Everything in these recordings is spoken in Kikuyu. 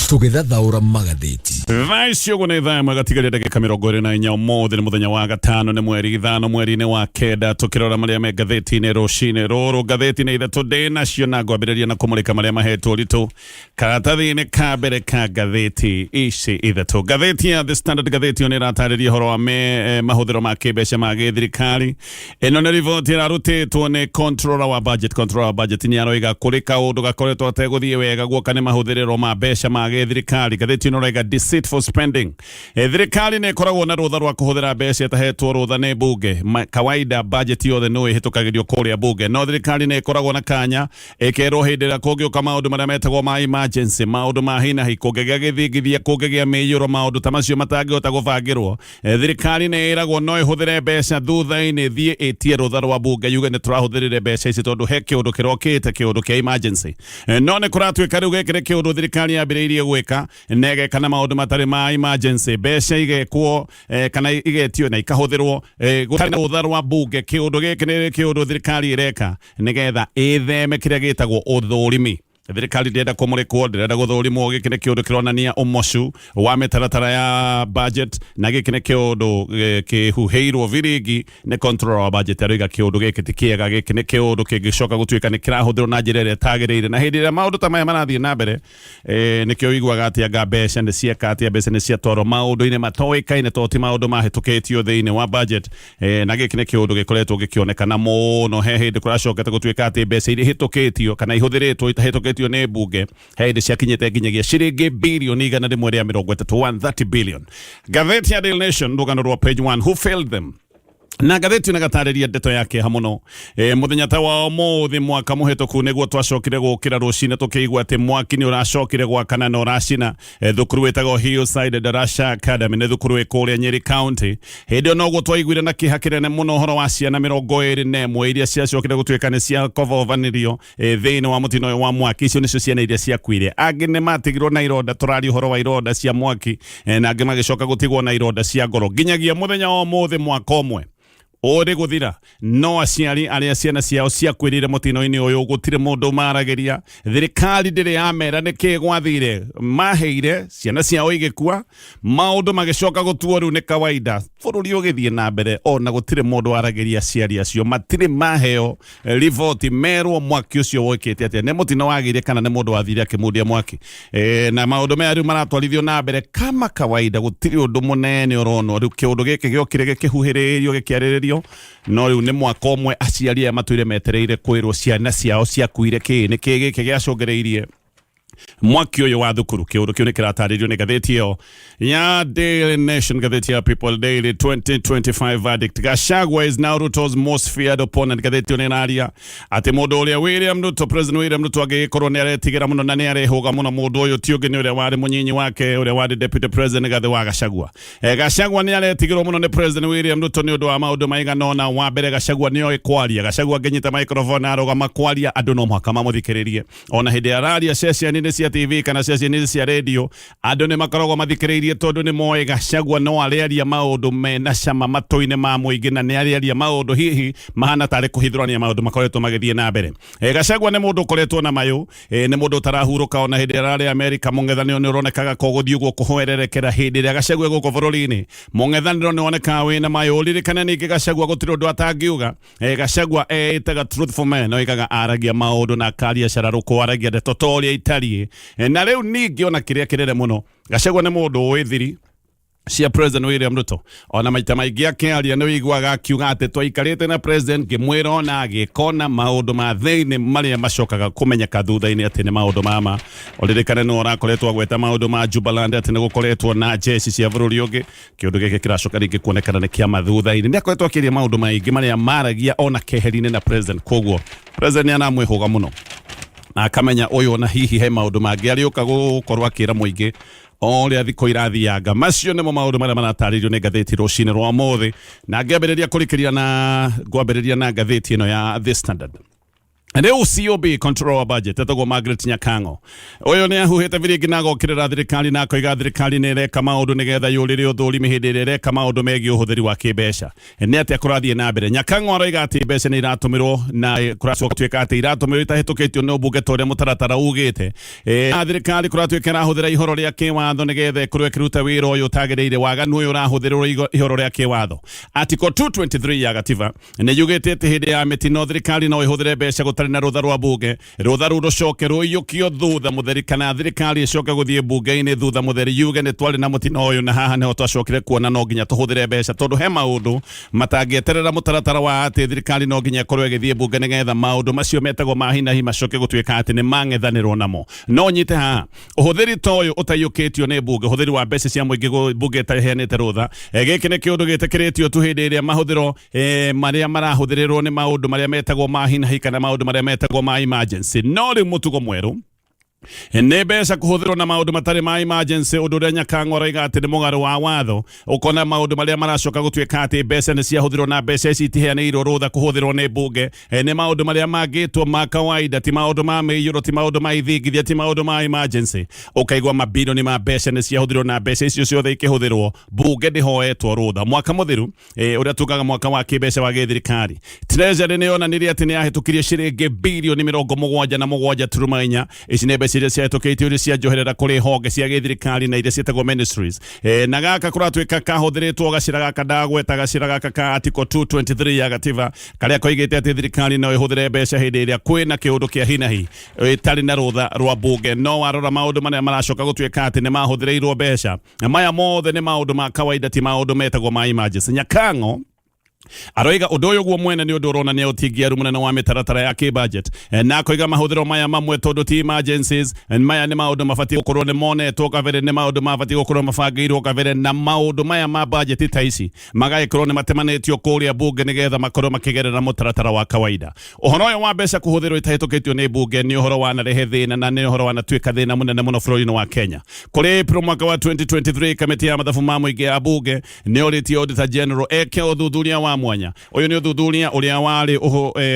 Tũgĩthathaũra magathĩti. Thaa ici ũguo nĩ thaa ĩmwe gatigaria ndagĩka 24. Ũmũthĩ nĩ mũthenya wa gatano, nĩ mweri 5 mweri-inĩ wa kenda. Tũkĩrora marĩa me ngathĩti-inĩ rũcinĩ rũrũ, ngathĩti nĩ ithatũ ndĩ nacio, na ngwambĩrĩria na kũmũrĩka marĩa mahetwo ũritũ karatathi-inĩ ka mbere ka ngathĩti ici ithatũ. Ngathĩti ya The Standard, ngathĩti ĩyo nĩ ĩratarĩria ũhoro wa mahũthĩro ma kĩmbeca ma gĩthirikari. Ĩno nĩ riboti ĩrarutĩtwo nĩ controller wa budget. Controller wa budget nĩ aroiga kũrĩ kaũndũ gakoretwo ategũthiĩ wega guoka nĩ mahũthĩrĩro ma mbeca ma gĩthirikari. Ngathĩti ĩno ĩroiga deceitful spending. Thirikari nĩ ĩkoragwo na rũtha rwa kũhũthĩra mbeca ĩtahetwo rũtha nĩ mbunge. Kawaida budget yothe no ĩhĩtũkagĩrio kũrĩa mbunge, no thirikari nĩ ĩkoragwo na kanya ĩkerwo hĩndĩ ĩrĩa kũngĩũka maũndũ marĩa metagwo ma emergency, maũndũ ma hinahi, kũngĩgĩa gĩthingithia, kũngĩgĩa mĩiyũro, maũndũ ta macio matangĩhota gũbangĩrwo. Thirikari nĩ ĩragwo no ĩhũthĩre mbeca thutha-inĩ, thiĩ ĩtie rũtha rwa mbunge yuge nĩ tũrahũthĩrire mbeca ici tondũ he kĩũndũ kĩrokĩte, kĩũndũ kĩa emergency. No nĩ kũratuĩka rĩu gĩkĩ nĩ kĩũndũ thirikari yambĩrĩirie gwĩka na ĩgeka na maũndũ matarĩ ma emergency. Mbeca igekwo kana igetio na ikahũthĩrwo gũtarĩ na rũtha rwa mbunge. Kĩũndũ gĩkĩ nĩ kĩũndũ thirikari ĩreka nĩgetha ĩtheme kĩrĩa gĩtagwo ũthũrimi. Thirikari ndĩrenda kũmũrĩkwo, ndĩrenda gũthũrimwo. Gĩkĩ nĩ kĩũndũ kĩronania ũmocu wa mĩtaratara ya budget, na gĩkĩ nĩ kĩũndũ kĩhuhĩirwo biringi nĩ controller wa budget. Aroiga kĩũndũ gĩkĩ ti kĩega, gĩkĩ nĩ kĩũndũ kĩngĩcoka gũtuĩka nĩ kĩrahũthĩrwo na njĩra ĩrĩa ĩtagĩrĩire. Na hĩndĩ ĩrĩa maũndũ ta maya marathiĩ na mbere, nĩkĩo ũiguaga atĩ anga mbeca nĩ cieka atĩa, mbeca nĩ ciatwarwo maũndũ-inĩ matoĩkaine tondũ ti maũndũ mahĩtũkĩtio thĩinĩ wa budget. Na gĩkĩ nĩ kĩũndũ gĩkoretwo gĩkĩonekana mũno. He hĩndĩ kũracokete gũtuĩka atĩ mbeca iria ihĩtũkĩtio kana ihũthĩrĩtwo itahĩtũkĩtio nĩ mbunge, he hĩndĩ ciakinyĩte nginyagia ciringi birioni 130, 130 billion. Ngathĩti ya Daily Nation, rũgano rwa page 1, "Who Failed Them?" Na ngathĩti ĩno ĩgatarĩria ndeto ya kĩeha mũno. Mũthenya ta wa ũmũthĩ mwaka mũhĩtũku nĩguo twacokire gũkĩra rũcinĩ tũkĩigua atĩ mwaki nĩ ũracokire gwakana na ũracina thukuru wĩtagwo Hillside Darasha Academy, nĩ thukuru ĩ kũrĩa Nyeri County. Hĩndĩ ĩyo noguo twaiguire na kĩeha kĩnene mũno ũhoro wa ciana 21 iria ciacokire gũtuĩka nĩ ciakobobanirio thĩinĩ wa mũtino ũyũ wa mwaki. Icio nĩcio ciana iria ciakuire. Angĩ nĩ matigirwo na ironda, tũraria ũhoro wa ironda cia mwaki, na angĩ magĩcoka gũtigwo na ironda cia ngoro. Nginyagia mũthenya wa ũmũthĩ, mwaka ũmwe ũrĩ gũthira, no aciari arĩa ciana ciao ciakuĩrĩire mũtino-inĩ ũyũ gũtirĩ mũndũ maragĩria. Thirikari ndĩrĩ yamera nĩkĩ gwathire, maheire ciana ciao igĩkua, maũndũ magĩcoka gũtuo rĩu nĩ kawaida, bũrũri ũgĩthiĩ na mbere, ona gũtirĩ mũndũ waragĩria aciari acio. Matirĩ maheo riboti merwo mwaki ũcio wokĩte atĩa, nĩ mũtino wagĩire kana nĩ mũndũ wathire akĩmundia mwaki. Na maũndũ maya rĩu maratwarithio na mbere kama kawaida, gũtirĩ ũndũ mũnene ũronwo. Rĩu kĩũndũ gĩkĩ gĩokire gĩkĩhuhĩrĩrio, gĩkĩarĩrĩrio, no rĩu nĩ mwaka ũmwe aciari aya matũire metereire kwĩrwo ciana ciao ciakuire kĩ, nĩ kĩ gĩkĩ gĩacũngĩrĩirie mwaki ũyũ wa thukuru. Kĩũndũ kĩu nĩ kĩratarĩrio nĩ ngathĩti ĩyo ya Daily Nation. Ngathĩti ya People Daily, "2025 verdict: Gachagua is now Ruto's most feared opponent." Ngathĩti ĩyo nĩ ĩraria atĩ mũndũ ũrĩa William Ruto, President William Ruto, angĩgĩkorwo nĩ aretigĩra mũno na nĩ arehũga mũno, mũndũ ũyũ ti ũngĩ nĩ ũrĩa warĩ mũnyinyi wake, ũrĩa warĩ deputy president, Gathĩ wa Gachagua. Gachagua nĩ aretigĩrwo mũno nĩ President William Ruto nĩ ũndũ wa maũndũ maigana ũna. Wa mbere, Gachagua nĩ oĩ kwaria. Gachagua angĩnyita microphone arũgama kwaria, andũ no mũhaka mamũthikĩrĩrie. Ona hĩndĩ araria ceceni-inĩ cia TV kana ceceni-inĩ cia radio, andũ nĩ makoragwo mathikĩrĩirie tondũ nĩ moĩ Gachagua no arĩaria maũndũ mena cama matũ-inĩ ma mũingĩ, na nĩ arĩaria maũndũ hihi mahana tarĩ kũhithũrania maũndũ makoretwo magĩthiĩ na mbere. Gachagua nĩ mũndũ ũkoretwo na mayũ, nĩ mũndũ ũtarahurũka. Ona hĩndĩ ĩrĩa ararĩ Amerika, mũng'ethanĩro nĩ ũronekaga ko gũthiĩ ũguo kũhwererekera. Hĩndĩ ĩrĩa Gachagua gũkũ bũrũri-inĩ, mũng'ethanĩro nĩ wonekaga wĩna mayũ. Ũririkane ningĩ Gachagua gũtirĩ ũndũ atangiuga. Gachagua eĩtaga truthful man, oigaga aragia maũndũ na akaria cararũkũ, aragia ndeto ta ũrĩa itariĩ. Na rĩu ningĩ ona kĩrĩa kĩnene mũno, Gachagua nĩ mũndũ ũĩ thiri cia President William Ruto. Ona maita maingĩ akĩaria nĩ ũiguaga akiuga atĩ twaikarĩte na president, ngĩmwĩra ona agĩkona maũndũ ma thĩinĩ marĩa macokaga kũmenyeka thutha-inĩ atĩ nĩ maũndũ mama. Ũririkane nĩ ũrakoretwo agweta maũndũ ma Jubaland, atĩ nĩ gũkoretwo na jeshi cia bũrũri ũngĩ. Kĩũndũ gĩkĩ kĩracoka rĩngĩ kuonekana nĩ kĩama thutha-inĩ. Nĩ akoretwo akĩaria maũndũ maingĩ marĩa maragia ona keheri-inĩ na president, koguo president nĩ anamwĩhũga mũno na akamenya ũyũ ona hihi he maũndũ mangĩ arĩũka gũkorwo akĩra mũingĩ o ũrĩa thikũ irathianga. Macio nĩmo maũndũ marĩa maratarĩrio nĩ ngathĩti rũcinĩ rwa ũmũthĩ, na ngĩambĩrĩria kũrikĩria na ngwambĩrĩria na ngathĩti ĩno ya The Standard. Rĩu COB, control wa budget, etagwo Margaret Nyakango, ũyũ nĩ ahuhĩte biringi na agokĩrĩra thirikari na akoiga thirikari nĩ ĩreka maũndũ nĩgetha yũrĩre ũthũrimi hĩndĩ ĩrĩa ĩreka maũndũ megiĩ ũhũthĩri wa kĩmbeca. Nĩ atĩa kũrathiĩ na mbere? Nyakango aroiga atĩ mbeca nĩ iratũmĩrwo na kũracoka gũtuĩka atĩ iratũmĩrwo itahĩtũkĩtio nĩ ũmbunge ta ũrĩa mũtaratara ugĩte. Na thirikari kũratuĩka ĩrahũthĩra ihoro rĩa kĩwatho nĩgetha ĩkorwo ĩkĩruta wĩra ũyũ ũtagĩrĩire. Waganu ũyũ ũrahũthĩrwo ihoro rĩa kĩwatho. Article 223 ya gatiba nĩ yugĩte atĩ hĩndĩ ya mĩtino thirikari no ĩhũthĩre mbeca gũtarĩ na rũtha rwa bunge, rũtha rũu rũcoke rũiyũkio thutha mũtheri, kana thirikari ĩcoke gũthiĩ bunge-inĩ thutha mũtheri yuge nĩ twarĩ na mũtino ũyũ na haha nĩho twacokire kuona no nginya tũhũthĩre mbeca, tondũ he maũndũ matangĩeterera mũtaratara wa atĩ thirikari no nginya ĩkorwo ĩgĩthiĩ bunge nĩgetha maũndũ macio metagwo ma hi na hi macoke gũtuĩka atĩ nĩ mang'ethanĩrwo namo. No nyite haha, ũhũthĩri ta ũyũ ũtaiyũkĩtio nĩ mbunge, ũhũthĩri wa mbeca cia mũingĩ mbunge ĩtaheanĩte rũtha, gĩkĩ nĩ kĩũndũ gĩtĩkĩrĩtio tu hĩndĩ ĩrĩa mahũthĩro marĩa marahũthĩrĩrwo nĩ maũndũ marĩa metagwo ma hi na hi kana maũndũ marĩa metagwo ma emergency. No rĩu mũtugo mwerũ nĩ mbeca kũhũthĩrwo na maũndũ matarĩ ma emergency, ũndũ ũrĩa Nyakang'o araiga atĩ nĩ mũgarũ wa watho. Ũkona maũndũ marĩa maracoka gũtuĩka atĩ mbeca nĩ ciahũthĩrwo na mbeca ici itiheanĩirwo rũtha kũhũthĩrwo nĩ mbunge, nĩ maũndũ marĩa mangĩtwo ma kawaida, ti maũndũ ma mĩiyũro, ti maũndũ ma ithingithia, ti maũndũ ma emergency. Ũkaigua mabilioni ma mbeca nĩ ciahũthĩrwo na mbeca icio ciothe ikĩhũthĩrwo mbunge ndĩhoetwo rũtha. Mwaka mũthiru, ũrĩa tugaga mwaka wa kĩmbeca wa gĩthirikari, Treasury nĩ yonanirie atĩ nĩ yahĩtũkirie ciringi bilioni 77.4. Ici nĩ mbeca iria ciahĩtũkĩtio iria cia njoherera kũrĩ honge cia gĩthirikari na iria ciĩtagwo ministries. Na gaka kũratuĩka kahũthĩrĩtwo gacĩra gaka ndagweta, gacĩra gaka ka article 223 ya gatiba, karĩa koigĩte atĩ thirikari no ĩhũthĩre mbeca hĩndĩ ĩrĩa kwĩna kĩũndũ kĩa hi na hi ĩtarĩ na rũtha rwa mbunge. No warora maũndũ marĩa maracoka gũtuĩka atĩ nĩ mahũthĩrĩirwo mbeca, maya mothe nĩ maũndũ ma kawaida, ti maũndũ metagwo ma emergency. Nyakang'o aroiga ũndũ ũyũ guo mwene nĩ ũndũ ũronania ũtingiaru mũnene wa mĩtaratara ya kĩ-budget, na akoiga mahũthĩro maya mamwe tondũ ti emergencies, maya nĩ maũndũ mabatiĩ gũkorwo nĩ monetwo kabere, nĩ maũndũ mabatiĩ gũkorwo mabangĩirwo kabere, na maũndũ maya ma budget ta ici magagĩkorwo nĩ matemanĩtio kũrĩa mbunge nĩgetha makorwo makĩgerera mũtaratara wa kawaida. Ũhoro ũyũ wa mbeca kũhũthĩrwo itahĩtũkĩtio nĩ mbunge nĩ ũhoro wanarehe thĩna na nĩ ũhoro wanatuĩka thĩna mũnene mũno bũrũri-inĩ wa Kenya. Kũrĩ April mwaka wa 2023, kamĩtĩ ya mathabu ma mũingĩ ya mbunge nĩ orĩtie Auditor General eke ũthuthuria wa mwanya. Ũyũ nĩ ũthuthuria ũrĩa warĩ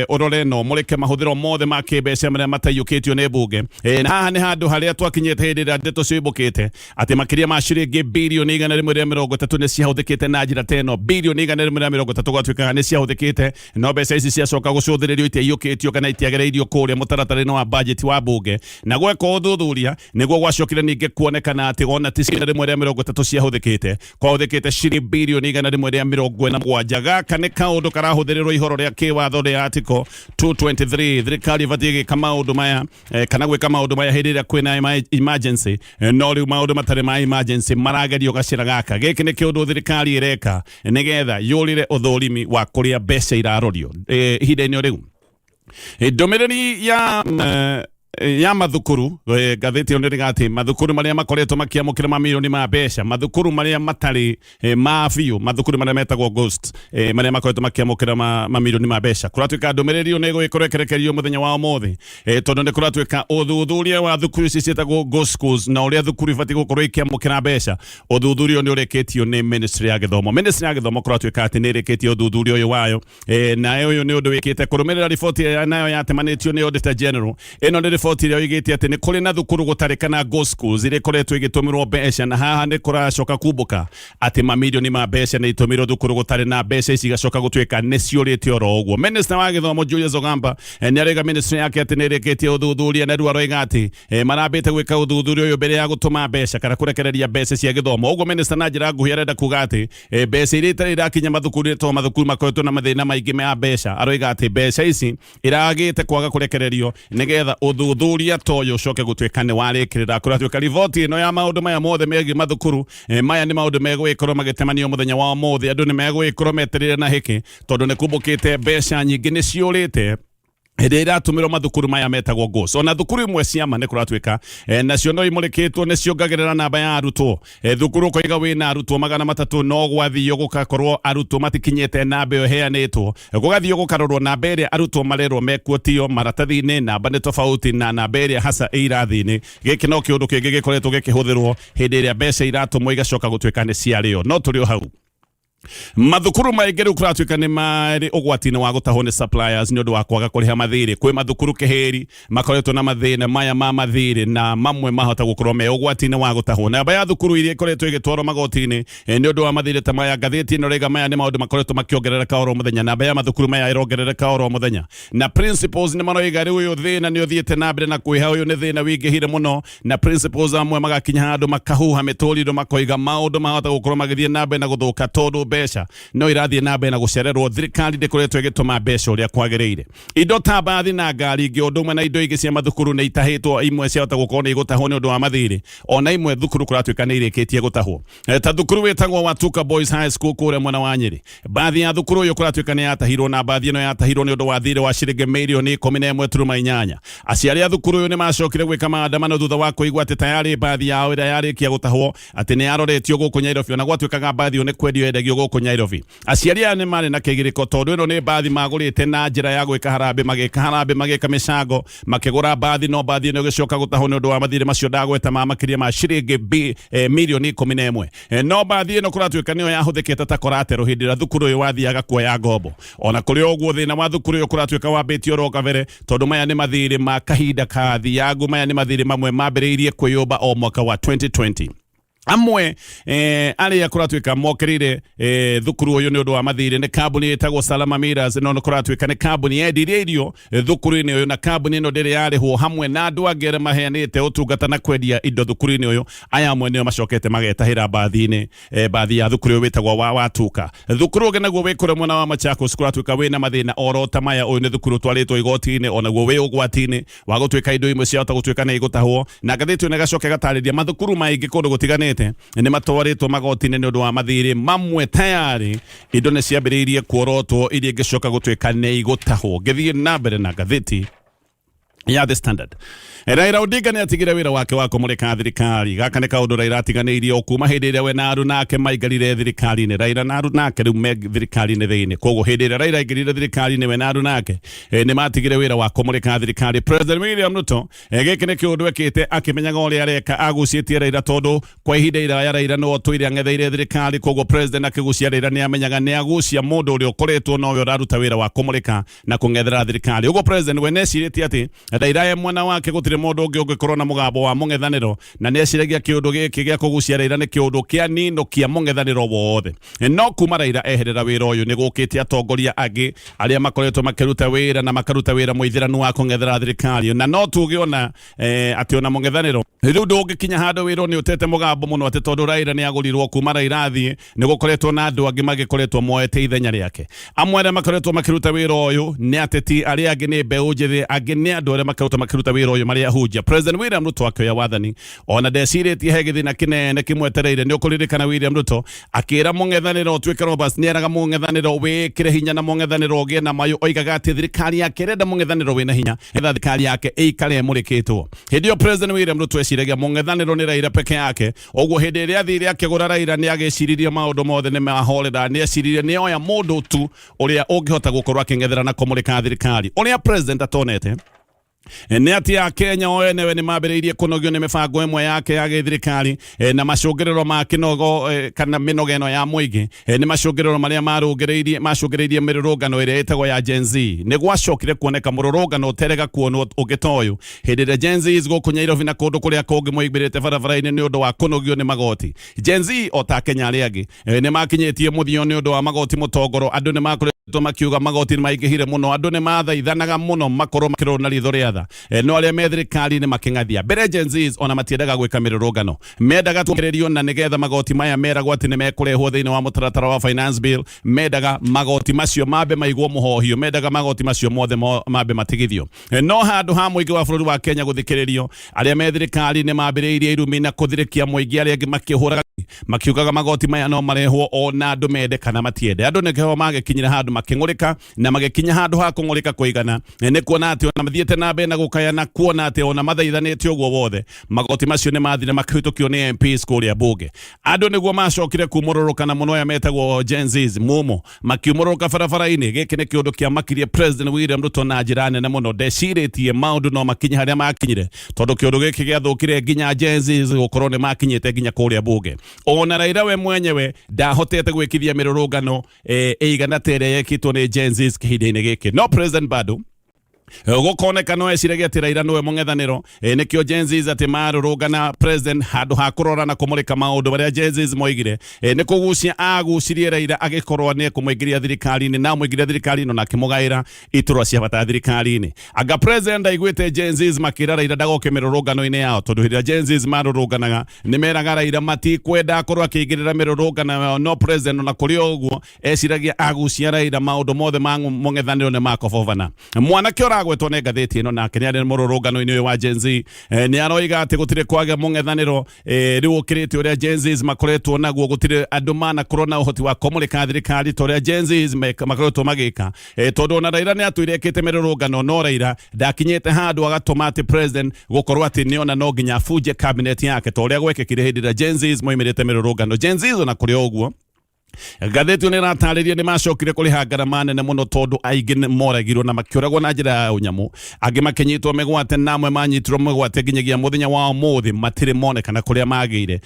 ũrore na ũmũrĩke mahũthĩro mothe ma kĩmbeca marĩa mataiyũkĩtio nĩ mbunge. Na haha nĩ handũ harĩa twakinyĩte hĩndĩ ĩrĩa ndeto ciumbũkĩte atĩ makĩria ma ciringi bilioni 130 nĩ ciahũthĩkĩte na njĩra ta ĩno. Bilioni 130 gwatuĩkaga nĩ ciahũthĩkĩte, no mbeca ici ciacoka gũcũthĩrĩrio itiaiyũkĩtio kana itiagereirio kũrĩa mũtaratara-inĩ wa budget wa mbunge. Na gweka ũthuthuria nĩguo gwacokire ningĩ kuonekana atĩ ona ti 130 ciahũthĩkĩte, kwahũthĩkĩte ciringi bilioni 147. Gaka nĩ kaũndũ karahũthĩrĩrwo ihoro rĩa kĩwatho rĩa article 223. Thirikari ĩbatiĩ gwĩka maũndũ maya, kana gwĩka maũndũ maya hĩndĩ ĩrĩa kwĩna emergency, no rĩu maũndũ matarĩ ma emergency maragerio gacĩra gaka. Gĩkĩ nĩ kĩũndũ thirikari ĩreka nĩgetha yũrĩre ũthũrimi wa kũrĩa mbeca irarorio. Ihinda-inĩ o rĩu, ndũmĩrĩri ya mathukuru, ngathĩti ĩyo nĩ atĩ mathukuru marĩa makoretwo makĩamũkĩra mamirioni ma mbeca, mathukuru marĩa matarĩ ma biũ, mathukuru marĩa metagwo ghost, marĩa makoretwo makĩamũkĩra mamirioni ma mbeca, kũratuĩka ndũmĩrĩri ĩyo nĩ ĩgũgĩkorwo ĩkĩrekererio mũthenya wa ũmũthĩ, tondũ nĩ kũratuĩka ũthuthuria wa thukuru ici ciĩtagwo ghost schools na ũrĩa thukuru ibatiĩ gũkorwo ikĩamũkĩra mbeca, ũthuthuria ũyũ nĩ ũrĩkĩtio nĩ ministry ya gĩthomo. Ministry ya gĩthomo kũratuĩka atĩ nĩ ĩrĩkĩtie ũthuthuria ũyũ wayo, na ũyũ nĩ ũndũ wĩkĩte kũrũmĩrĩra riboti ĩrĩa nayo yatemanĩtio nĩ Auditor General. Ĩno nĩ riboti ĩrĩa oigĩte atĩ nĩ kũrĩ na thukuru gũtarĩ kana ghost schools iria ikoretwo igĩtũmĩrwo mbeca, na haha nĩ kũracoka kumbũka atĩ mamirioni ma mbeca nĩ itũmĩrwo thukuru gũtarĩ na mbeca ici igacoka gũtuĩka nĩ ciũrĩte oro ũguo. Minister wa gĩthomo Julius Ogamba nĩ aroiga ministry yake atĩ nĩ ĩrĩkĩtie ũthuthuria, na rĩu aroiga atĩ marambĩte gwĩka ũthuthuria ũyũ mbere ya gũtũma mbeca kana kũrekereria mbeca cia gĩthomo. Ũguo minister na njĩra nguhĩ arenda kuga atĩ mbeca iria itarĩ irakinya mathukuru-inĩ, tondũ mathukuru makoretwo na mathĩna maingĩ ma mbeca, aroiga atĩ mbeca ici iragĩte kwaga kũrekererio nĩgetha ũthuthuria ta ũyũ ũcoke gũtuĩka nĩ warĩkĩrĩra. Kũratuĩka riboti ĩno ya maũndũ maya mothe megiĩ mathukuru, maya nĩ maũndũ megũgĩkorwo magĩtemanio mũthenya wa ũmũthĩ. Andũ nĩ megũgĩkorwo metereire na hĩkĩ, tondũ nĩ kumbũkĩte mbeca nyingĩ nĩ ciũrĩte hĩndĩ ĩrĩa iratũmĩrwo mathukuru maya metagwo ghost. Ona thukuru imwe ciama nĩ kũratuĩka, nacio no imũrĩkĩtwo nĩ ciongagĩrĩra namba ya arutwo. Thukuru ũkoiga wĩna arutwo 300, no gwathio gũgakorwo arutwo matikinyĩte namba ĩyo ĩheanĩtwo. Gũgathio gũkarorwo namba ĩrĩa arutwo marerwo mekuo tio maratathi-inĩ, namba nĩ tofauti na namba ĩrĩa hasa ĩ irathi-inĩ. Gĩkĩ no kĩũndũ kĩngĩ gĩkoretwo gĩkĩhũthĩrwo hĩndĩ ĩrĩa mbeca iratũmwo igacoka gũtuĩka nĩ ciarĩo. No tũrĩ o hau. Mathukuru maingĩ rĩu kũratuĩka nĩ marĩ ũgwati-inĩ wa gũtahwo nĩ suppliers nĩ ũndũ wa kwaga kũrĩha mathirĩ. Kwĩ mathukuru kĩhĩri makoretwo na mathĩna maya ma mathirĩ na mamwe mahota gũkorwo me ũgwati-inĩ wa gũtahwo. Namba ya thukuru iria ikoretwo ĩgĩtwarwo magoti-inĩ nĩ ũndũ wa mathirĩ ta maya, ngathĩti ĩno ĩrauga maya nĩ maũndũ makoretwo makĩongerereka oro mũthenya. Namba ya mathukuru maya ĩrongerereka oro mũthenya na principals nĩ maroiga rĩu ũyũ thĩna nĩ ũthiĩte na mbere na kwĩha, ũyũ nĩ thĩna wĩingĩhire mũno, na principals amwe magakinya handũ makahuha mĩtũrirũ makoiga maũndũ mahota gũkorwo magĩthiĩ na mbere na gũthũka tondũ mbeca no irathiĩ na mbere na gũcererwo. Thirikari ndĩkoretwo ĩgĩtũma mbeca ũrĩa kwagĩrĩire. Indo ta mbathi na ngari ingĩ ũndũ ũmwe na indo ingĩ cia mathukuru nĩ itahĩtwo, imwe ciahota gũkorwo nĩ igũtahwo nĩ ũndũ wa mathirĩ, ona imwe thukuru kũratuĩka nĩ irĩkĩtie gũtahwo. Ta thukuru wĩtagwo Watuka Boys High School kũrĩa mwena wa Nyĩrĩ, mbathi ya thukuru ũyũ kũratuĩka nĩ yatahirwo, na mbathi ĩno yatahirwo nĩ ũndũ wa thirĩ wa ciringi mirioni 11.8. Aciari a thukuru ũyũ nĩ macokire gwĩka maandamano thutha wa kũigua atĩ tayarĩ mbathi yao ĩrĩa yarĩkia gũtahwo atĩ nĩ yaroretio gũkũ Nyairobi, ona gwatuĩkaga mbathi ĩyo nĩ kwendio yendagio gũkũ Nyairobi. Aciari aya nĩ marĩ na kĩgirĩko tondũ ĩno nĩ mbathi magũrĩte na njĩra ya gwĩka harambĩ, magĩka harambĩ, magĩka mĩcango, makĩgũra mbathi, no mbathi ĩno ĩgĩcoka gũtahwo nĩ ũndũ wa mathirĩ macio ndagweta ma makĩria ma ciringi mirioni 11. No mbathi ĩno kũratuĩka nĩyo yahũthĩkĩte ta collateral hĩndĩ ĩrĩa thukuru ũyũ wathiaga kuoya ngombo. Ona kũrĩ o ũguo, thĩna wa thukuru ũyũ kũratuĩka wambĩtie oro kabere tondũ maya nĩ mathirĩ ma kahinda kathiangu, maya nĩ mathirĩ mamwe mambĩrĩirie kwĩyũmba o mwaka wa 2020. Amwe arĩa kũratuĩka mokĩrĩire thukuru ũyũ nĩ ũndũ wa mathirĩ nĩ kambuni ĩtagwo Salama Millers, no nĩ kũratuĩka nĩ kambuni yendirie irio thukuru-inĩ ũyũ, na kambuni ĩno ndĩrĩ yarĩhwo, hamwe na andũ angĩ arĩa maheanĩte ũtungata na kwendia indo thukuru-inĩ ũyũ. Aya amwe nĩo macokete magetahĩra mbathi-inĩ, mbathi ya thukuru ũyũ wĩtagwo wa Watuka. Thukuru ũngĩ naguo wĩ kũrĩa mwena wa Machakos kũratuĩka wĩna mathĩna oro ta maya. Ũyũ nĩ thukuru ũtwarĩtwo igoti-inĩ, onaguo wĩ ũgwati-inĩ wa gũtuĩka indo imwe ciahota gũtuĩka nĩ igũtahwo. Na ngathĩti ĩno ĩgacoka ĩgatarĩria mathukuru maingĩ kũndũ gũtiganĩte nĩ matwarĩtwo magoti-inĩ nĩ ũndũ wa mathirĩ mamwe, tayarĩ indo nĩ ciambĩrĩirie kuorotwo iria ingĩcoka gũtuĩka nĩ igũtahwo. Ngĩthiĩ na mbere na ngathĩti ya The Standard, Raila Odinga nĩ atigire wĩra wake wa kũmũrĩka thirikari. Gaka nĩ kaũndũ Raila atiganĩirie o kuma hĩndĩ ĩrĩa we na aruna ake maikarire thirikari-inĩ. Raila na aruna ake rĩu me thirikari-inĩ thĩinĩ, koguo hĩndĩ ĩrĩa Raila aingĩrire thirikari-inĩ, we na aruna ake nĩ matigire wĩra wa kũmũrĩka thirikari. President William Ruto, gĩkĩ nĩ kĩũndũ ekĩte akĩmenyaga ũrĩa areka, agucĩtie Raila tondũ kwa ihinda iraya Raila nĩwe ũtũire ang'etheire thirikari. Koguo president akĩgucia Raila nĩ amenyaga nĩ agucia mũndũ ũrĩa ũkoretwo nowe ũraruta wĩra wa kũmũrĩka na kũng'ethera thirikari. Ũguo president we nĩecirĩtie atĩ Raila e mwena wake gũtirĩ mũndũ ũngĩ ũngĩkorwo na mũgambo wa mũng'ethanĩro, na nĩeciragia kĩũndũ gĩkĩ gĩa kũgucia Raila nĩ kĩũndũ kĩa ninũkia mũng'ethanĩro wothe. No kuma Raila eherera wĩra ũyũ, nĩ gũkĩte atongoria angĩ arĩa makoretwo makĩruta wĩra na makaruta wĩra mũithĩranu wa kũng'ethera thirikari, na no tuge ona atĩ ona mũng'ethanĩro rĩu ndũngĩkinya handũ wĩrwo nĩ ũtete mũgambo mũno atĩ tondũ Raila nĩ agũrirwo. Kuma Raila athiĩ, nĩ gũkoretwo na andũ angĩ magĩkoretwo moete ithenya rĩake. Amwe arĩa makoretwo makĩruta wĩra ũyũ nĩ ateti, arĩa angĩ nĩ mbeũ njĩthĩ, angĩ nĩ andũ arĩa makoretwo makĩruta wĩra ũyũ marĩ ahunjia. President William Ruto akĩoya wathani ona ndecirĩtie he gĩthĩna kĩnene kĩmwetereire. Nĩ ũkũririkana William Ruto akĩra mũng'ethanĩro ũtuĩke robust, nĩ eraga mũng'ethanĩro wĩkĩre hinya na mũng'ethanĩro ũgĩe na mayũ. Oigaga atĩ thirikari yake ĩrenda mũng'ethanĩro wĩna hinya getha thirikari yake ĩikare ĩmũrĩkĩtwo. Hĩndĩ ĩyo President William Ruto eciragia mũng'ethanĩro nĩ Raila peke yake. Ũguo hĩndĩ ĩrĩa athire akĩgũra Raila, nĩ agĩciririe maũndũ mothe nĩ mahorera, nĩ eciririe nĩ oya mũndũ tu ũrĩa ũngĩhota gũkorwo akĩng'ethera na kũmũrĩka thirikari. Ũrĩa president atonete nĩ atĩ Akenya o enewe nĩ mambĩrĩirie kũnogio nĩ mĩbango ĩmwe yake ya gĩthirikari, na macũngĩrĩro ma kĩnogo kana mĩnoga ĩno ya mũingĩ nĩ macũngĩrĩro marĩa marũngĩrĩirie macũngĩrĩirie mĩrũrũngano ĩrĩa ĩtagwo ya Gen Z. Nĩ gwacokire kuoneka mũrũrũngano ũterega kuonwo ũngĩ ta ũyũ hĩndĩ ĩrĩa Gen Z gũkũ Nyairobi na kũndũ kũrĩa kũngĩ moimbĩrĩte barabara-inĩ nĩ ũndũ wa kũnogio nĩ magoti. Gen Z o ta Kenya arĩa angĩ nĩ makinyĩtie mũthio nĩ ũndũ wa magoti mũtongoro. Andũ nĩ makoretwo makiuga magoti nĩ maingĩhire mũno, andũ nĩ mathaithanaga mũno makorwo makĩrorwo na ritho rĩa tha, no arĩa me thirikari-inĩ makĩng'athia mbere. Gen Z ona matiendaga gwĩka mĩrũrũngano, mendaga tuongererio, na nĩgetha magoti maya meragwo atĩ nĩ mekũrehwo thĩinĩ wa mũtaratara wa finance bill, mendaga magoti macio mambe maigwo mũhohio, mendaga magoti macio mothe mambe matigithio. No handũ ha mũingĩ wa bũrũri wa Kenya gũthikĩrĩrio, arĩa me thirikari nĩ mambĩrĩirie irumi na kũthirĩkia mũingĩ, arĩa angĩ makĩhũraga makiugaga magoti maya no marehwo ona andũ mende kana matiende. Andũ nĩkĩo magĩkinyire handũ. Makĩng'ũrĩka na magĩkinya handũ ha kũng'ũrĩka kũigana nĩ kuona atĩ ona mathiĩte na mbere na gũkaya na kuona atĩ ona mathaithanĩte ũguo wothe, magoti macio nĩ mathire makĩhĩtũkio nĩ MPs kũrĩa mbunge. Andũ nĩguo macokire kumũrũrũka, na mũno aya metagwo Gen Zs mumo makiumũrũrũka barabara-inĩ. Gĩkĩ nĩ kĩũndũ kĩamakirie President William Ruto na njĩra nene mũno. Ndecirĩtie maũndũ no makinye harĩa makinyire, tondũ kĩũndũ gĩkĩ gĩathũkire nginya Gen Zs gũkorwo nĩ makinyĩte nginya kũrĩa mbunge. Ona Raila we mwenyewe ndahotete gwĩkithia mĩrũrũngano ĩigana ta ĩrĩa yekĩtwo nĩ Gen Zs kĩhinda-inĩ gĩkĩ, no President bado gũkoneka no eciragia atĩ Raila nĩwe mũng'ethanĩro. Nĩkĩo Gen Zs atĩ marũrũngana, President handũ ha kũrora na kũmũrĩka maũndũ marĩa Gen Zs moigire, nĩ kũgucia agucirie Raila agĩkorwo nĩ ekũmũingĩria thirikari-inĩ, na amũingĩria thirikari-inĩ na akĩmũgaĩra iturwa cia bata thirikari-inĩ. Anga President aiguĩte Gen Zs makĩra Raila ndagoke mĩrũrũngano-inĩ yao, tondũ hĩndĩ ĩrĩa Gen Zs marũrũnganaga nĩ meraga Raila matikwenda akorwo akĩingĩrĩra mĩrũrũngano yao. No President ona kũrĩ o ũguo eciragia agucia Raila maũndũ mothe ma mũng'ethanĩro nĩ makobobana. Mwanake ũragwetwo nĩ ngathĩti ĩno nake nĩ arĩ mũrũrũngano-inĩ ũyũ wa Gen Z, nĩ aroiga atĩ gũtirĩ kwagĩa mũng'ethanĩro rĩu ũkĩrĩte ũrĩa Gen Zs makoretwo naguo. Gũtirĩ andũ manakorwo na ũhoti wa kũmũrĩka thirikari ta ũrĩa Gen Zs makoretwo magĩka, tondũ ona Raila nĩ atũire ekĩte mĩrũrũngano, no Raila ndakinyĩte handũ agatũma atĩ President gũkorwo atĩ nĩona no nginya abunje cabinet yake ta ũrĩa gwekĩkire hĩndĩ ĩrĩa Gen Zs moimĩrĩte mĩrũrũngano. Gen Zs ona kũrĩ o ũguo, ngathĩti ĩyo nĩ ĩratarĩria nĩ macokire kũrĩha ngarama nene mũno, tondũ aingĩ nĩ moragirwo na makĩũragwo na njĩra ya ũnyamũ, angĩ makĩnyitwo mĩgwate, na amwe manyitirwo mĩgwate nginyagia mũthenya wa ũmũthĩ matirĩ monekana kũrĩa magĩire.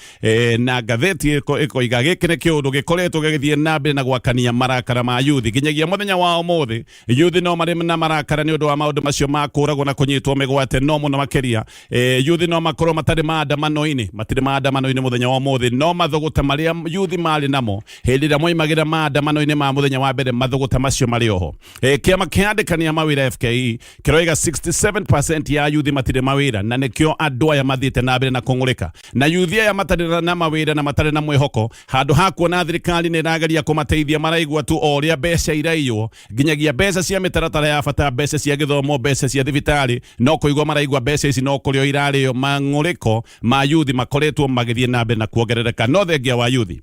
Na ngathĩti ĩkoiga gĩkĩ nĩ kĩũndũ gĩkoretwo gĩgĩthiĩ na mbere na gwakania marakara ma yuthi nginyagia mũthenya wa ũmũthĩ. Yuthi no marĩ na marakara nĩ ũndũ wa maũndũ macio ma kũragwo na kũnyitwo mĩgwate, no mũno makĩria yuthi no makorwo matarĩ maandamano-inĩ, matirĩ maandamano-inĩ mũthenya wa ũmũthĩ, no mathũgũta marĩa yuthi marĩ namo hĩndĩ ĩrĩa moimagĩra maandamano-inĩ ma mũthenya wa mbere, mathũgũta macio marĩ oho. Kĩama kĩa andĩkani a mawĩra FKE kĩroiga 67% ya yuthi matirĩ mawĩra, na nĩkĩo andũ aya mathiĩte na mbere na kũng'ũrĩka. Na yuthi aya matarĩ na mawĩra na matarĩ na mwĩhoko, handũ ha kuona thirikari nĩ ĩrageria kũmateithia, maraigua tu o ũrĩa mbeca iraiywo, nginyagia mbeca cia mĩtaratara ya bata, mbeca cia gĩthomo, mbeca cia thibitarĩ, no kũigua maraigua mbeca ici no kũrĩo irarĩo. Mang'ũrĩko ma yuthi makoretwo magĩthiĩ na mbere na kuongerereka, no thengia wa yuthi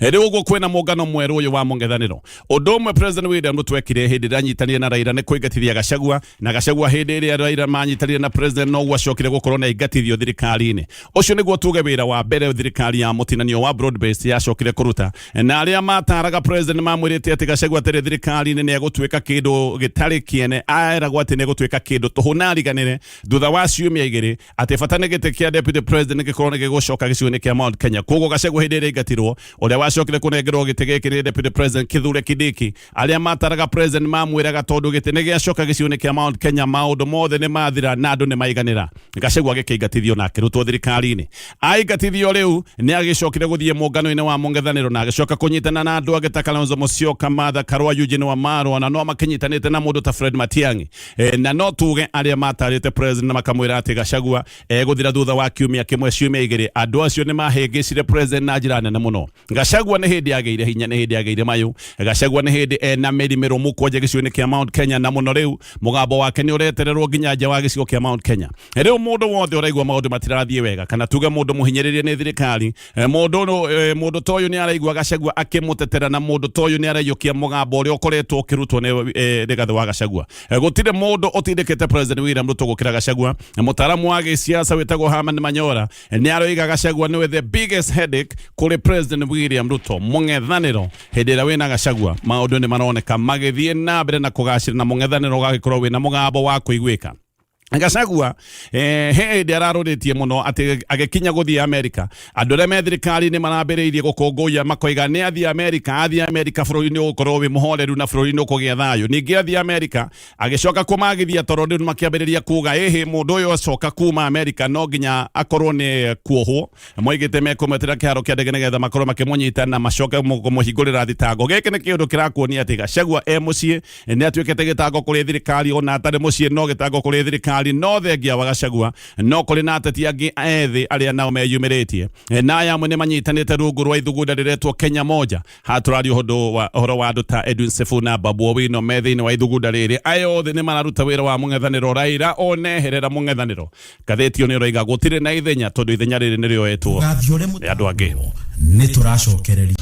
rĩu ũguo kwĩna mũngano mwerũ ũyũ wa mũng'ethanĩro. Ũndũ ũmwe President William Ruto ekire hĩndĩ ĩrĩa anyitanire na Raila nĩ kũingatithia Gachagua, na Gachagua hĩndĩ ĩrĩa Raila manyitanire na President noguo acokire gũkorwo na ingatithio thirikari-inĩ. Ũcio nĩguo tuge wĩra wa mbere thirikari ya mũtinanio wa broad based yacokire kũruta. Na arĩa mataraga President mamwĩrĩte atĩ Gachagua atarĩ thirikari-inĩ nĩ egũtuĩka kĩndũ gĩtarĩ kĩene, aeragwo atĩ nĩ egũtuĩka kĩndũ tũhũ na ariganĩre thutha wa ciumia 2, atĩ bata nĩ gĩtĩ kĩa deputy president gĩkorwo nĩ gĩgũcoka gĩcigo-inĩ kĩa Mount Kenya. Koguo Gachagua hĩndĩ ĩrĩa aingatirwo, ũrĩa wacokire kũnengerwo gĩtĩ gĩkĩ nĩ deputy president Kithure Kindiki. Arĩa mataraga President mamwĩraga tondũ gĩtĩ nĩ gĩacoka gĩcigo-inĩ kĩa Mount Kenya, maũndũ mothe nĩ mathira na andũ nĩ maiganĩra. Gachagua agĩkĩingatithio na akĩrutwo thirikari-inĩ. Aingatithio rĩu nĩ agĩcokire gũthiĩ mũngano-inĩ wa mũng'ethanĩro na agĩcoka kũnyitana na andũ angĩ ta Kalonzo Musyoka, Martha Karua, Eugene Wamalwa, na no makĩnyitanĩte na mũndũ ta Fred Matiang'i. Na no tuge arĩa matarĩte President na makamwĩra atĩ Gachagua egũthira thutha wa kiumia kĩmwe, ciumia 2, andũ acio nĩ mahĩngĩcire President na njĩra nene mũno. Gachagua nĩ hĩndĩ agĩire hinya, nĩ hĩndĩ agĩire mayũ. Gachagua nĩ hĩndĩ ena mĩri mĩrũmu kwanja gĩcigo-inĩ kĩa Mount Kenya, na mũno rĩu mũgambo wake nĩ ũretererwo nginya nja wa gĩcigo kĩa Mount Kenya. Rĩu mũndũ wothe ũraigua maũndũ matirathiĩ wega, kana tuge mũndũ mũhinyĩrĩrie nĩ thirikari, mũndũ ta ũyũ nĩ araigua Gachagua akĩmũtetera, na mũndũ ta ũyũ nĩ araiyũkia mũgambo ũrĩa ũkoretwo ũkĩrutwo nĩ Rigathĩ wa Gachagua. Gũtirĩ mũndũ ũtindĩkĩte President William Ruto gũkĩra Gachagua. Mũtaaramu wa gĩsiasa wĩtagwo Herman Manyora nĩ aroiga Gachagua nĩwe the biggest headache kũrĩ President William Ruto. Mũng'ethanĩro hĩndĩ ĩrĩa wĩna Gachagua, maũndũ nĩ maroneka magĩthiĩ na mbere na kũgacĩra, na mũng'ethanĩro ũgagĩkorwo wĩna mũgambo wa kũiguĩka. Gachagua he hĩndĩ ararũrĩtie mũno atĩ agĩkinya gũthiĩ Amerika, andũ arĩa me thirikari-inĩ marambĩrĩirie gũkũngũiya, makoiga nĩ athiĩ Amerika, athiĩ Amerika bũrũri nĩ ũgũkorwo wĩ mũhoreru na bũrũri nĩ ũkũgĩa thayũ. Ningĩ athiĩ Amerika agĩcoka kũmagithia toro, rĩu makĩambĩrĩria kuga ĩhĩ, mũndũ ũyũ acoka kuma Amerika no nginya akorwo nĩ kuohwo. Moigĩte mekũmwetera kĩharo kĩa ndege nĩgetha makorwo makĩmũnyita na macoke kũmũhingũrĩra thitango. Gĩkĩ nĩ kĩũndũ kĩrakuonia atĩ Gachagua e mũciĩ nĩ atuĩkĩte gĩtango kũrĩ thirikari, ona atarĩ mũciĩ no gĩtango kũrĩ thirikari. No thengia wa Gachagua no kũrĩ na ateti angĩ ethĩ arĩa nao meyumĩrĩtie, na aya amwe nĩ manyitanĩte rungu rwa ithugunda rĩretwo Kenya Moja. Haha tũraria ũhoro wa andũ ta Edwin Sifuna, Babu Owino me thĩinĩ wa ithugunda rĩrĩ. Aya othe nĩ mararuta wĩra wa mũng'ethanĩro. Raila oneherera mũng'ethanĩro. Ngathĩti ĩyo nĩ ĩroiga gũtirĩ na ithenya, tondũ ithenya rĩrĩ nĩ rĩoetwo Tũgathiĩ nĩ andũ angĩ. Nĩ tũracokereria.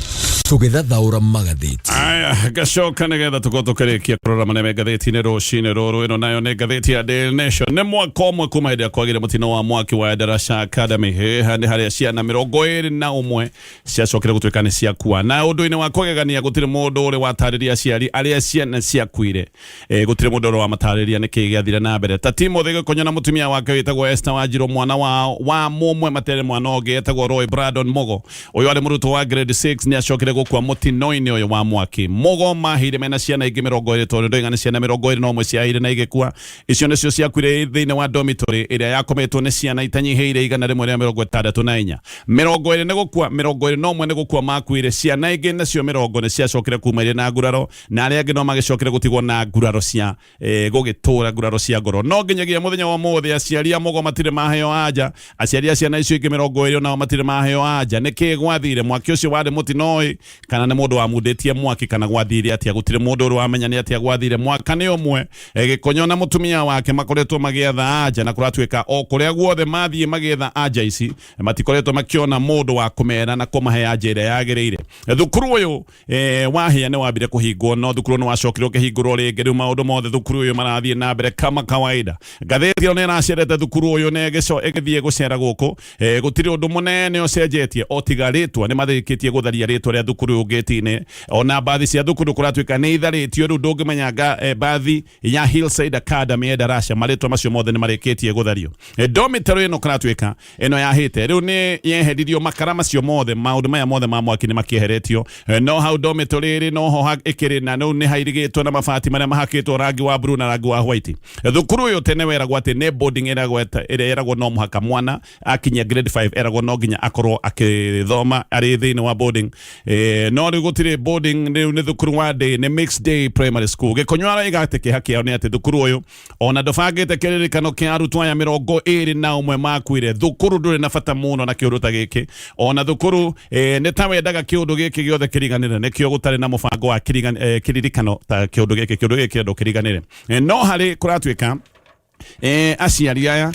Tũgĩthathaũra magathĩti. Aya, ngacoka nĩgetha tũkorwo tũkĩrĩkia kũrora marĩa me ngathĩti-inĩ rũcinĩ rũrũ. Ĩno nayo nĩ ngathĩti ya Daily Nation. Nĩ mwaka ũmwe kuma hĩndĩ ĩrĩa kwagĩire mũtino wa mwaki wa Darasha Academy. Haha nĩ harĩa ciana 21 ciacokire gũtuĩka nĩ ciakua. Na ũndũ-inĩ wa kũgegania gũtirĩ mũndũ ũrĩ watarĩria aciari arĩa ciana ciakuire. Gũtirĩ mũndũ ũrĩ wamatarĩria nĩkĩ gĩathire na mbere. Ta Timothy Gĩkonyo na mũtumia wake wĩtagwo Esther Wanjiru, mwana wao wa mũmwe matere mwana ũngĩ etagwo Roy Brandon Mugo. Ũyũ arĩ mũrutwo wa grade 6 nĩ acokire gũkua mũtino-inĩ ũyũ wa mwaki. Mugo mahĩire mena ciana ingĩ 20 tondũ ndoiga nĩ ciana 21 ciahĩire na igĩkua. Icio nĩcio ciakuire thĩinĩ wa dormitory ĩrĩa yakometwo nĩ ciana itanyihĩire 164. 20 nĩ gũkua, 21 nĩ gũkua makuire. Ciana ingĩ nacio 20 nĩ ciacokire kuma irĩ na nguraro, na arĩa angĩ no magĩcokire gũtigwo na nguraro cia gũgĩtũra nguraro cia ngoro. No nginyagia mũthenya wa ũmũthĩ aciari a Mugo matirĩ maheo anja. Aciari a ciana icio ingĩ 20 nao matirĩ maheo anja. Nĩkĩ gwathire? Mwaki ũcio warĩ mũtino-ĩ, kana nĩ mũndũ wamundĩtie mwaki, kana gwathire atĩa? Gũtirĩ mũndũ ũrĩ wamenya nĩ atĩa gwathire. Mwaka nĩ ũmwe Gĩkonyo na mũtumia wake makoretwo magĩetha anja, na kũratuĩka o kũrĩa guothe mathiĩ magĩetha anja ici matikoretwo makĩona mũndũ wa kũmera na kũmahe anja ĩrĩa yagĩrĩire. Thukuru ũyũ wahĩa nĩ wambire kũhingwo, no thukuru nĩ wacokire ũkĩhingũrwo rĩngĩ. Rĩu maũndũ mothe thukuru ũyũ marathiĩ na mbere kama kawaida. Ngathĩti ĩyo nĩ ĩracerete thukuru ũyũ na ĩgĩthiĩ gũcera gũkũ. Gũtirĩ ũndũ mũnene ũcenjetie o tiga rĩtwa. Nĩ marĩkĩtie gũtharia rĩtwa rĩa thukuru ũyũ ngĩti-inĩ. Ona mbathi cia thukuru kũratuĩka nĩ itharĩtio. Rĩu ndũngĩmenya mbathi ya Hillside Academy ya Darasha, marĩtwa macio mothe nĩ marĩkĩtie gũthario. Dormitory ĩno kũratuĩka ĩno yahĩte rĩu nĩ yeheririo makara macio mothe, maũndũ maya mothe ma mwaki nĩ makĩeheretio. No hau dormitory ĩrĩ noho ĩkĩrĩ, na rĩu nĩ hairigĩtwo na mabati marĩa mahakĩtwo rangi wa blue na rangi wa white. Thukuru ũyũ tene weragwo atĩ nĩ boarding ĩrĩa ĩragwo no mũhaka mwana akinyia grade 5 eragwo no nginya akorwo akĩthoma arĩ thĩinĩ wa boarding. No rĩu gũtirĩ boarding, rĩu nĩ thukuru wa day, nĩ mixed day primary school. Gĩkonyo araiga atĩ kĩeha kĩao nĩ atĩ thukuru ũyũ ona ndũbangĩte kĩririkano kĩa arutwo aya 21 makuire. Thukuru ndũrĩ na bata mũno na kĩũndũ ta gĩkĩ. Ona thukuru nĩ ta wendaga kĩũndũ gĩkĩ gĩothe kĩriganĩre, nĩkĩo gũtarĩ na mũbango wa kĩririkano ta kĩũndũ gĩkĩ. Kĩũndũ gĩkĩ kĩrendwo kĩriganĩre. No harĩ kũratuĩka aciari aya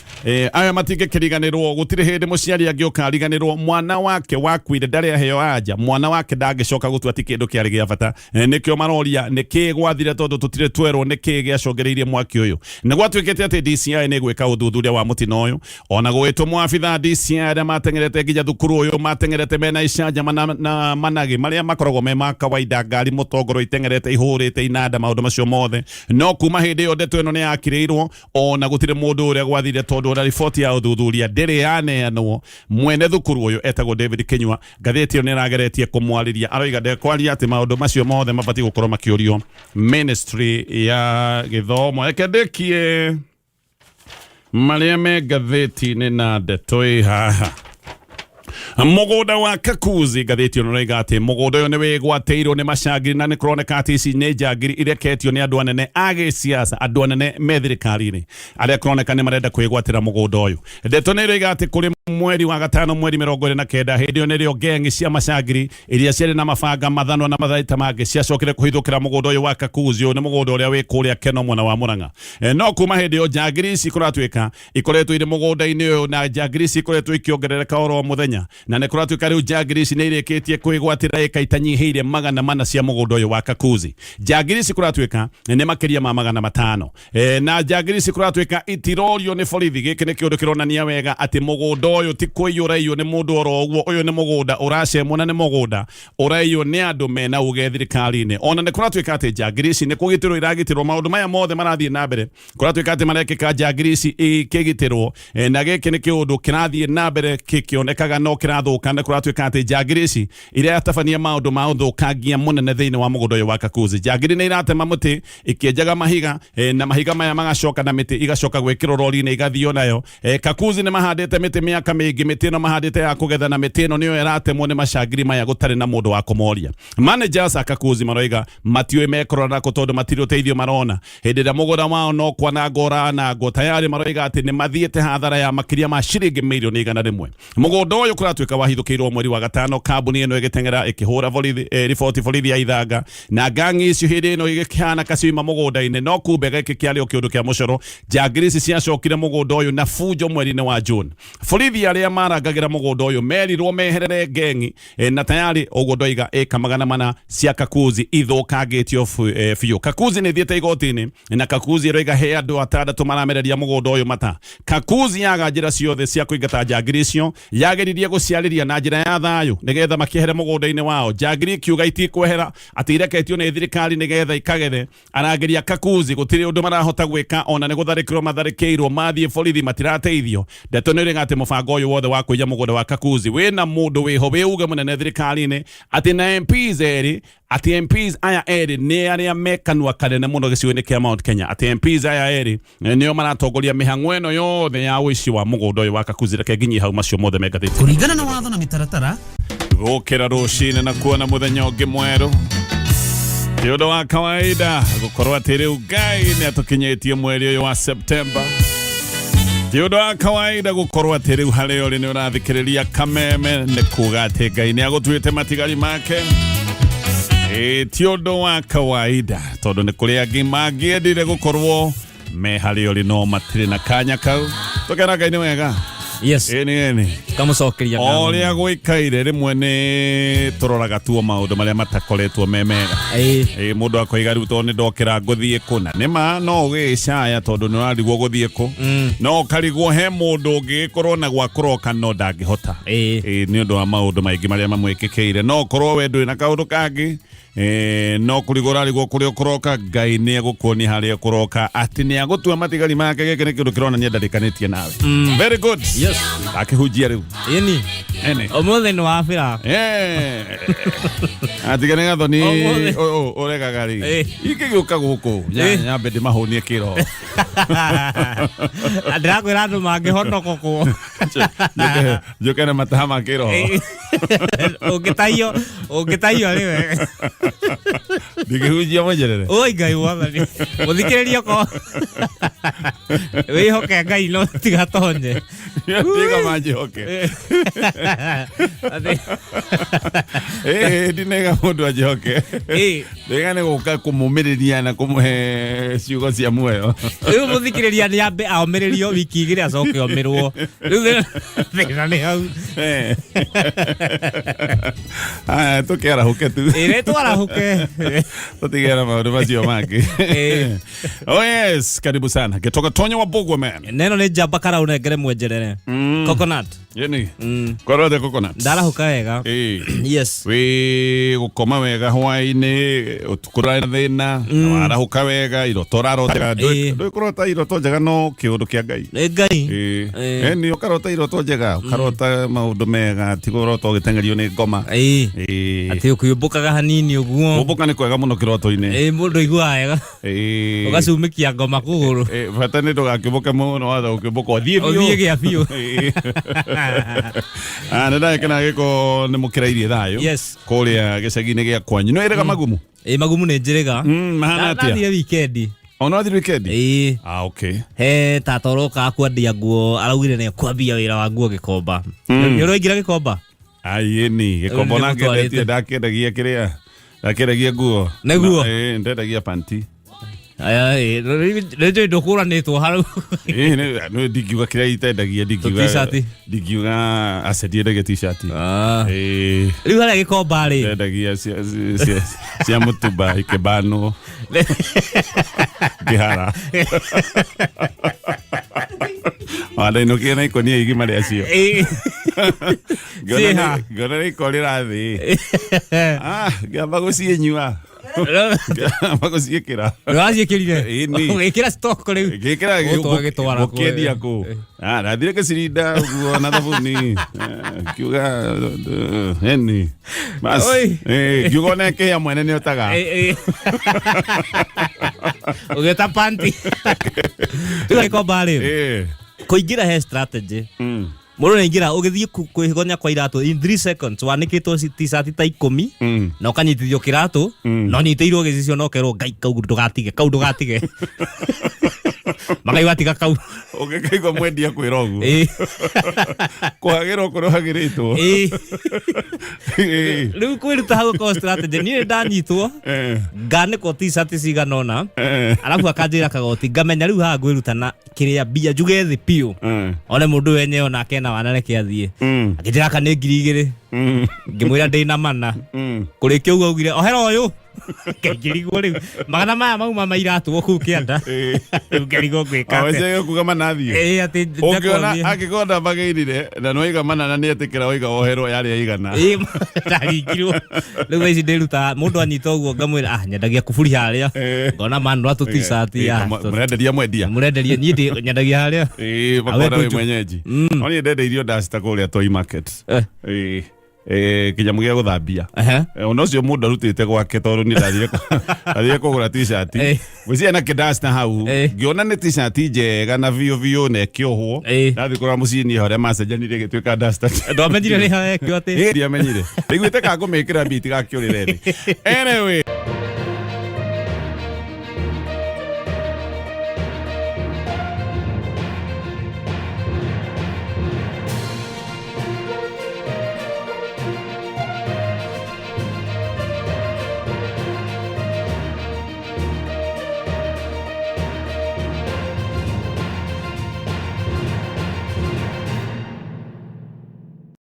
aya matingĩkĩriganĩrwo. Gũtirĩ hĩndĩ mũciari angĩũka ariganĩrwo mwana wake wakuire ndarĩ aheo anja. Mwana wake ndangĩcoka gũtua ti kĩndũ kĩarĩ gĩa bata. Nĩkĩo maroria nĩkĩ gwathire, tondũ tũtirĩ twerwo nĩkĩ gĩacũngĩrĩirie mwaki ũyũ. Nĩ gwatuĩkĩte atĩ DCI nĩ gwĩka ũthuthuria wa mũtino ũyũ. Ona gũgĩtũmwo abithaa DCI arĩa mateng'erete nginya thukuru ũyũ, mateng'erete mena icanjama na managĩ marĩa makoragwo me ma kawaida, ngari mũtongoro iteng'erete ihũrĩte inanda, maũndũ macio mothe. No kuma hĩndĩ ĩyo ndeto ĩno nĩ yakirĩirwo, ona gũtirĩ mũndũ ũrĩa gwathire, tondũ ona riboti ya ũthuthuria ndĩrĩ yaneanwo. Mwene thukuru ũyũ etagwo David Kinyua. Ngathĩti ĩyo nĩ ĩrageretie kũmwarĩria, aroiga ndekwaria, atĩ maũndũ macio mothe mabatiĩ gũkorwo makĩũrio ministry ya gĩthomo. Reke ndĩkie marĩa me ngathĩti-inĩ na ndeto ĩ haha. Mũgũnda wa Kakuzi, ngathĩti ĩno ĩroiga atĩ mũgũnda ũyũ nĩ wĩgwatĩirwo nĩ macangiri, na nĩ kũroneka atĩ ici nĩ njangiri ireketio nĩ andũ anene a gĩsiasa, andũ anene me thirikari-inĩ arĩa kũroneka nĩ marenda kwĩgwatĩra mũgũnda ũyũ. Ndeto nĩ ĩroiga atĩ kũrĩ mweri wa gatano mweri 29, hĩndĩ ĩyo nĩrĩo gengi cia macangiri iria ciarĩ na mabanga, mathanwa na matharaita mangĩ ciacokire kũhithũkĩra mũgũnda ũyũ wa Kakuzi. Ũyũ nĩ mũgũnda ũrĩa wĩ kũrĩa Keno mwena wa Murang'a. No kuma hĩndĩ ĩyo njangiri ici kũratuĩka ikoretwo irĩ mũgũnda-inĩ ũyũ, na njangiri ici ikoretwo ikĩongerereka oro mũthenya, na nĩ kũratuĩka rĩu njangiri ici nĩ irĩkĩtie kwĩgwatĩra ĩka itanyihĩire 400 cia mũgũnda ũyũ wa Kakuzi. Njangiri ici kũratuĩka nĩ makĩria ma 500, na njangiri ici kũratuĩka itirorio nĩ borithi. Gĩkĩ nĩ kĩũndũ kĩronania wega atĩ mũgũnda ũyũ ti kũiyũraiywo nĩ mũndũ oro ũguo. Ũyũ nĩ mũgũnda ũracemwo na nĩ mũgũnda ũraiywo nĩ andũ mena uge thirikari-inĩ. Ona nĩ kũratuĩka atĩ njangiri ici nĩ kũgitĩrwo iragitĩrwo. Maũndũ maya mothe marathiĩ na mbere kũratuĩka atĩ marekĩka njangiri ici ikĩgitĩrwo, na gĩkĩ nĩ kĩũndũ kĩrathiĩ na mbere kĩkĩonekaga no kĩrathũka. Nĩ kũratuĩka atĩ njangiri ici iratabania maũndũ ma ũthũkangia mũnene thĩinĩ wa mũgũnda ũyũ wa Kakuzi. Njangiri nĩ iratema mũtĩ ikĩenjaga mahiga, na mahiga maya magacoka na mĩtĩ igacoka gwĩkĩrwo rori-inĩ igathio nayo. Kakuzi nĩ mahandĩte mĩtĩ mĩaka mĩingĩ, mĩtĩ ĩno mahandĩte ya kũgetha, na mĩtĩ ĩno nĩyo ĩratemwo nĩ macangiri maya gũtarĩ na mũndũ wa kũmoria. Managers a Kakuzi maroiga matiũĩ mekũrora nakũ, tondũ matirĩ ũteithio marona hĩndĩ ĩrĩa mũgũnda wao no kwanangwo ũranangwo. Tayari maroiga atĩ nĩ mathiĩte hathara ya makĩria ma ciringi mirioni 100. Mũgũnda ũyũ kũratuĩka watuĩka wahithũkĩirwo mweri wa gatano, kambuni ĩno ĩgĩteng'era ĩkĩhũra borithi, riboti borithi ya Ithanga, na ngangi icio hĩndĩ ĩno igĩkĩhana kaciuma mũgũnda-inĩ, no kumbe gĩkĩ kĩarĩ o kĩũndũ kĩa mũcoro. Njangiri ici ciacokire mũgũnda ũyũ na bunjo mweri-inĩ wa June. Borithi arĩa marangagĩra mũgũnda ũyũ merirwo meherere ngengi, na tayari ũguo ndoiga ĩka 400 cia Kakuzi ithũkangĩtio biũ. Kakuzi nĩ thiĩte igoti-inĩ na Kakuzi ĩroiga he andũ atandatũ maramereria mũgũnda ũyũ mata. Kakuzi yaga njĩra ciothe cia kũingata njangiri icio, yageririe gũciarĩria na njĩra ya thayũ nĩgetha makĩehere mũgũnda-inĩ wao. Njangiri ikiuga itikwehera, atĩ ireketio nĩ thirikari nĩgetha ikagethe. Arangĩri a Kakuzi gũtirĩ ũndũ marahota gwĩka, ona nĩ gũtharĩkĩrwo matharĩkĩirwo, mathiĩ borithi matirateithio. Ndeto nĩ ĩrĩga atĩ mũbango ũyũ wothe wa kũiya mũgũnda wa Kakuzi wĩna mũndũ wĩho wĩ uge mũnene thirikari-inĩ, atĩ na MPs erĩ, atĩ MPs aya erĩ nĩ arĩa me kanua kanene mũno gĩcigo-inĩ kĩa Mount Kenya, atĩ MPs aya erĩ nĩo maratongoria mĩhang'o ĩno yothe ya ũici wa mũgũnda ũyũ wa Kakuzi. Reke nginyie hau, macio mothe me ngathĩti. Kũringana na watho na mĩtaratara. Gũkĩra rũcinĩ na kuona mũthenya ũngĩ mwerũ ti ũndũ wa kawaida, gũkorwo atĩ rĩu Ngai nĩ atũkinyĩtie mweri ũyũ wa Septemba. Ti ũndũ wa kawaida gũkorwo atĩ rĩu harĩa ũrĩ nĩ ũrathikĩrĩria Kameme, nĩ kuga atĩ Ngai nĩ agũtuĩte matigari make. Ĩ ti ũndũ wa kawaida, tondũ nĩ kũrĩ angĩ mangĩendire gũkorwo me harĩa ũrĩ no matirĩ na kanya kau. Tũkera Ngai nĩ wega. Yes. Ĩni ĩni. Kamucokeria. O ũrĩa gwĩkaire, rĩmwe nĩ tũroraga tuo maũndũ marĩa matakoretwo me mega. Ĩ mũndũ akoiga rĩu tondũ nĩ ndokĩra ngũthiĩ kũ, na nĩma no ũgĩcaya tondũ nĩ ũrarigwo gũthiĩ kũ, no ũkarigwo he mũndũ ũngĩgĩkorwo na gwa kũroka no ndangĩhota. Ĩ nĩ ũndũ wa maũndũ maingĩ marĩa mamwĩkĩkĩire, no ũkorwo we ndũrĩ na kaũndũ kangĩ, no kũrigwo ũrarigwo kũrĩa ũkũroka. Ngai nĩ egũkuonia harĩa ũkũroka, atĩ nĩ agũtua matigari make. Gĩkĩ nĩ kĩndũ kĩronania ndarĩkanĩtie nawe. Very good. Yes. Akĩhunjia rĩu. Ĩni. Ene. Ũmũthĩ nĩ wabĩra. Atiga nĩ gathoni. Ũmũthĩ. Ũregaga rĩ ingĩgĩũka gũkũ nyambe ndĩmahũnie kĩroho. Ndĩrakwĩra andũ mangĩhonokokwo. Njũke na mataha ma kĩroho. Ũngĩtaiyo, ũngĩtaiyo rĩwe. Ndingĩhunjia mwenjerere. Oi Ngai wathani. Mũthikĩrĩria ko. Wĩhoke Ngai no tigatonye. Tiga manjĩhoke. Ndinega mũndũ anjĩhoke. Ndĩga nĩ gũka kũmũmĩrĩria na kũmũhe ciugo cia muoyo. Rĩu mũthikĩrĩria nĩ ambe omĩrĩrio wiki 2 acoke omĩrwo. Rĩu thĩna nĩ hau. Aya, tũkĩarahũke tu. Ĩrĩ twarahũke. Tũtigere na maũndũ macio mangĩ. Oh yes, karibu sana. Gĩtoka Tonya wa Bogwe man. Neno nĩ njamba karaũ nengere mwenjerere. Coconut. Yeni. Korwo the coconut. Ndarahũka wega. Yes. Wĩ gũkoma wega hwaĩ-inĩ, ũtukũ ndũrarĩ na thĩna, na warahũka wega, iroto ũrarota. Ndũĩ kũrota iroto njega no kĩũndũ kĩa Ngai. Nĩ Ngai. Ĩni ũkarota iroto njega, ũkarota maũndũ mega, ti kũrota ũgĩteng'erio nĩ ngoma. Atĩ ũkĩũmbũkaga hanini ũguo. Kũmbũka nĩ kwega mũno kĩroto-inĩ. Mũndũ aiguaga wega. Ũgacumikia ngoma kũgũrũ. Bata nĩ ndũgakĩũmbũke mũno, watha gũkĩũmbũka ũthiĩ biũ. Ũthiĩ gĩa biũ. Nĩ ndagĩkena gĩko nĩ mũkĩrairie thayũ. Yes. Kũrĩa gĩcagi-inĩ gĩa kwanyu. Nĩ wĩrĩga magumu? Ĩ magumu nĩ njĩrĩga. Mahana atĩa? Ndathire weekend. Ona wathire weekend? Ĩ. Okay. He tata ũroka kwendia nguo, araugire nĩ ekwambia wĩra wa nguo Gĩkomba. Nĩ ũraingĩra Gĩkomba? Ayeni, Gĩkomba Rĩu ona nĩmũtwarĩte. ngendetie, ndakĩendagia kĩrĩa, ndakĩendagia nguo. Nĩguo? Ndendagia panti. Aya, rĩu njũĩ ndũkũranĩtwo hau. Nĩ ndingiuga kĩrĩa itendagia, ndingiuga. T-shirt. Ndingiuga aca ndiendagia t-shirt. Rĩu harĩa Gĩkomba rĩ. Ndendagia cia mũtumba ikĩbanwo ngĩhara. Wandainũkire na ikũnia igima rĩa cio. Ciĩha? Ngĩona nĩ iko rĩrathiĩ. Ngĩamba gũciĩnyua. Ngĩamba gũciĩkĩra. Nĩwaciĩkĩrire? Ĩni. Ũgĩkĩra stock rĩu. Ngĩkĩra. Ũgĩtwara kũ? Gũkĩendia kũ? Ndathire ngĩcirinda ũguo na thabuni. Ngiuga eni. Bas. Oi. Ngiuga ona ĩkĩhĩa mwene nĩ otaga. Ũgĩta panti. Rĩu Gĩkomba rĩ. Kũingĩra he strategy. Mũndũ nĩaingĩra ũgĩthiĩ kwĩgonya kwa iratũ in 3 seconds wanĩkĩtwo t-shirt ta 10 na ũkanyitithio kĩratũ na ũnyitĩirwo gĩcicio na ũkerwo Ngai kau ndũgatige, kau ndũgatige. Makaigua tiga kau. Ũngĩkaigua mwendia kwĩra ũguo. Kũhagĩrwo kũrĩa ũhagĩrĩtwo. Rĩu kwĩruta hau ũkorwo strategy. Niĩ ndanyitwo nganĩkwo t-shirt cigana ũna, arabu akanjĩra kagoti, ngamenya rĩu haha ngwĩruta na kĩrĩa mbia njuge thĩ biũ, one mũndũ wenyewe onake ena wana, reke athiĩ. Akĩnjĩra aka nĩ 2000. Ngĩmwĩra ndĩna mana. Kũrĩkia ũguo augire ohera ũyũ, ngĩrigwo rĩu magana maya mauma ma iratũ kũu kĩanda. Rĩu ngĩrigwo ngwĩka atĩa. Awece kuga manathiĩ. Ĩĩ, atĩ Ũngĩona njakorwo angĩkorwo ndamagĩrire na nĩwaiga mana na nĩetĩkĩra waiga woherwo yarĩ ya igana. Ĩĩ, ndaringirwo. Rĩu thaa ici ndĩrutaga mũndũ anyita ũguo ngamwĩra, ah, nyendagia kuburi harĩa. Ngona manũra tũ t-shirt. Ĩĩ, ah, mũrenderia mwendia. Mũrenderia niĩ ndĩ nyendagia harĩa. Ĩĩ, makona Awe wĩ ndũnju. mwenyeji. No niĩ ndendeirio ndacita kũrĩa Toi Market. Ĩĩ, ĩĩ, kĩnyamũ gĩa gũthambia. Ona ũcio mũndũ arutĩte gwake tondũ niĩ ndathire kũgũra t-shirt. Ngwĩciria na kĩdasta hau. Ngĩona nĩ t-shirt njega na biũ biũ na ĩkĩohwo. Ndathiĩ kũrora mũciĩ niĩ harĩa macenjanirie ĩgĩtuĩka duster. Ndwamenyire nĩ haekio atĩ? Ĩĩ, ndiamenyire. Ndaiguĩte ka ngũmĩkĩra mbia itigakĩũrĩre thĩ. Anyway.